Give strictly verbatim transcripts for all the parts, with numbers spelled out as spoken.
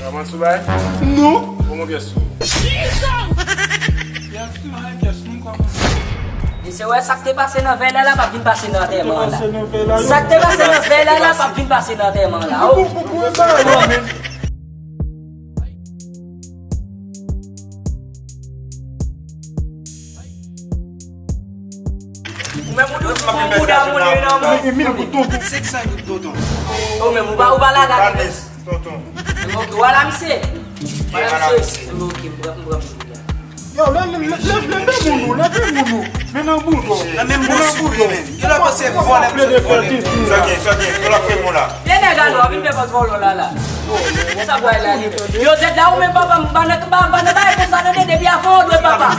Kòman sou bay? Non. Kòman pyès ou? Pyès mwen, pyès nou kòman? Mesye, wè sa k te pase nan vèlè la p ap vin pase nan antèman an la. Sa k te pase nan vèlè la p ap vin pase nan antèman an la. Oh. Ou menm ou dous pou bouda moun nan moun. Senk san goud, tonton. Ou menm ou pa, ou pa lage avèk. Tonton. Ok, ou ala misye. Ou ala misye. Ok, m pran, m pran misye la. Yo, leve, leve, leve moun ou, leve moun ou. Men nan bouda. Nan menm bous ou menm. Yo la panse vòlè misye vòlè. Sa gen, sa gen, yo la fè moun la. Vye nèg a nou, vin fè pòt vòlò la la. Sa pral la li. Yo zèt la ou menm papa m pa nan, pa, pa nan bagay konsa tande depi avan ou dwe papa.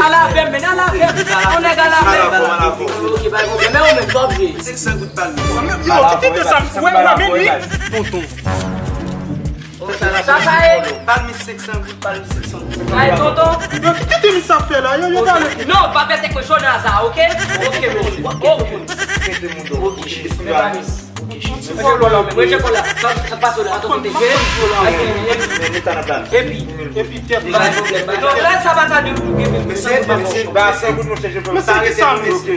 Ala avè m, men ala avè m. On nèg ala avè m. Ok, pa gen pwoblèm. Men ou menm twòp jwe. Senk san goud pa l. Yo, kite de sa, wè, wè, men li. Tonton. Sa sa ye? Ba l mi senk san goud, ba l mi senk san goud. Sa ye, tonton? Yo, kite mi sa fè la, yo, yo gade. Non, pa fè tèt mwen cho nan sa, ok? Ok, mesye. Ok, ok. Mesye, kòlò, men, mesye, kòlò. Sa, sa pase la, atò, kote. Epi, epi, tèt la. Non, la, sa pa ta de. Mesye, mesye, ba senk goud, monchè, je peux. Mesye, ki sa, mesye?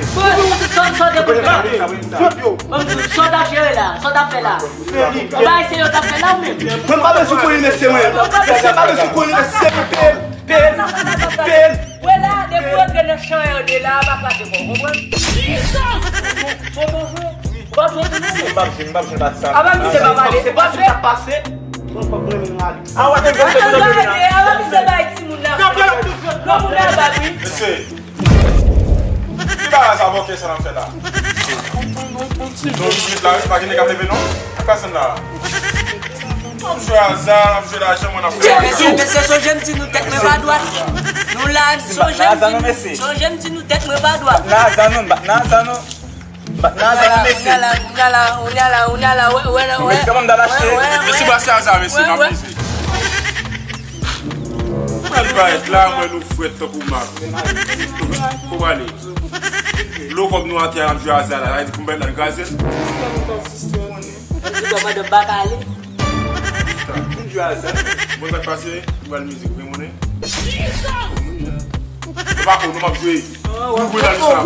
Sa, sa, de. Yo, yo. Sa w t ap jere la, sa w t ap fè la. Ou pa eseye yo t ap fè la ou menm. Mwen pa bezwen konnen mesye mwen. Mesye pa bezwen konnen mesye mwen. Pèl, pèl, pèl. Wè la, depi w antre nan chan yo de la, pa plase kò w, konprann? Tonton jwe. Ou pa jwe tou non. M p ap jwe, m p ap jwe pati sa. Apa misye pa pale, ou pa jwe? Pase. Mwen pa mwen menm rale. A, w ap jwe, jwe, jwe, jwe. Apa misye bay timoun nan. Non, moun nan ba wi. Mesye. Ki bagay sa, bòkè sa n ap fè la? Nou chit la, wi, pa gen nèg k ap leve, non? Ak pèsonn la. N ap jwe aza, n ap jwe lajan, mwen, n ap fè aza. Mesye, mesye, sonje m di nou tèt mwen pa dwat. Nou la, sonje m di nou, sonje m di nou tèt mwen pa dwat. Nan aza nou, nan aza nou. Nan aza nou, mesye. Mesye, kòman m ta lache? Mesye, pase aza, mesye, n ap mize. Mwen parèt la, mwen nou frèt tankou mak. Pou prale. Lo kòb nou atè a, n ap jwe aza la. Sa vle di pou m pa al kraze l. Di kòmandan m pa ka ale. Fin jwe aza. Bon, sa k pase? Nou pral mizik, ou gen monnen? Nou pa konn, nou p ap jwe. Nou pral jwe sa.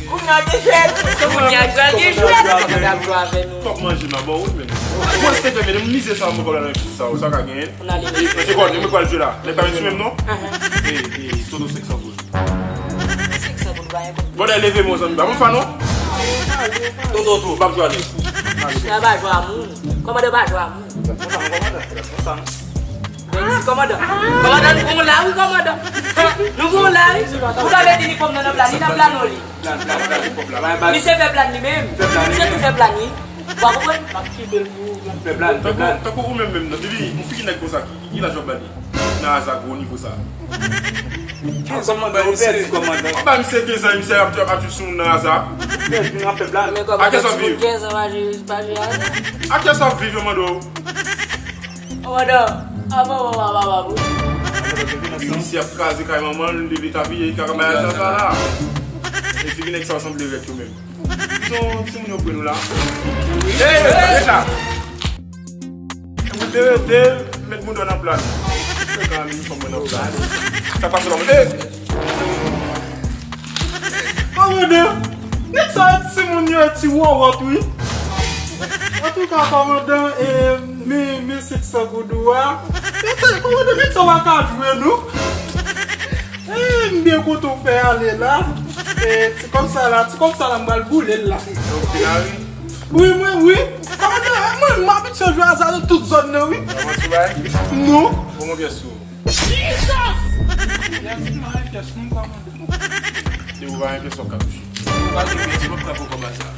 Kounye a gen jwèt. Kounye a jwèt, gen jwèt. Kòmandan ap jwe avè nou. Kòb manje m a ba w, wi, men. Mwen se te fè, men, m mize sa, mwen kòb la nan pis sa, sa ka genyen. Mesye kòd, mwen pral jwe la. Nèg pa vin sou menm non? E, e, Toto senk san goud. Senk san goud, pa enpòtan. Bon, lè leve, mon zanmi, pa bon fwa non? Toto, Toto, pa jwe ale. Sa pa jwe a moun. Kòmandan pa jwe a moun. Konsa non, kòmandan. Konsa non. Mèsi, kòmandan. Kòmandan, nou gon la, wi, kòmandan. Nou gon la, wi. Ou ta mete inifòm nan nan plan, li nan plan non li. Plan, plan, plan, plan. Misye fè plan li menm. Misye tou fè plan li. Ou pa konprann? M ap kite l pou ou. Fè plan, fè plan. Tankou, tankou ou menm menm nan. Depi yon figi nèg konsa ki, ki, ki laj w ap ba li? Nan aza gwo nivo sa. Kòmandan, ou pèdi, kòmandan. W ap ba misye kenz an, misye ap, ap, ap sou moun nan aza. Pèdi, n ap fè plan. A kiyès w ap viv? Kenz an, pa jwe, pa jwe aza. A kiyès w ap viv, yo mande w? Kòmandan, a manman w a papa pou. Misye ap kraze kay manman l, leve tapiye, kaka bay aza sa la. E figi nèg sa yo sanble rèk yo menm. Son timoun yo pre nou la. Hey, ret la. Ou te rete, met bouda nan plan. Se kan menm fòm nan plan. Sa pase la, hey. Kòmandan, nèg sa yo ti moun yo ti wòwòt wi. Antouka kòmandan, e, men, men senk san goud ou a. Men se kòmandan, nèg sa yo pa ka jwe non. E, m byen kontan w fè ale la. E, ti kòb sa la, ti kòb sa la m pral boule l la. Wi, mwen, wi. Kòmandan, mwen, m abitye jwe aza nan tout zòn nan, wi. Non. Kòman pyès ou? Pyès mwen, pyès mwen, kòmandan. Depi w pa gen pyès w ap ka touche. Ou pa gen pyès, w ap ka pran kòb aza.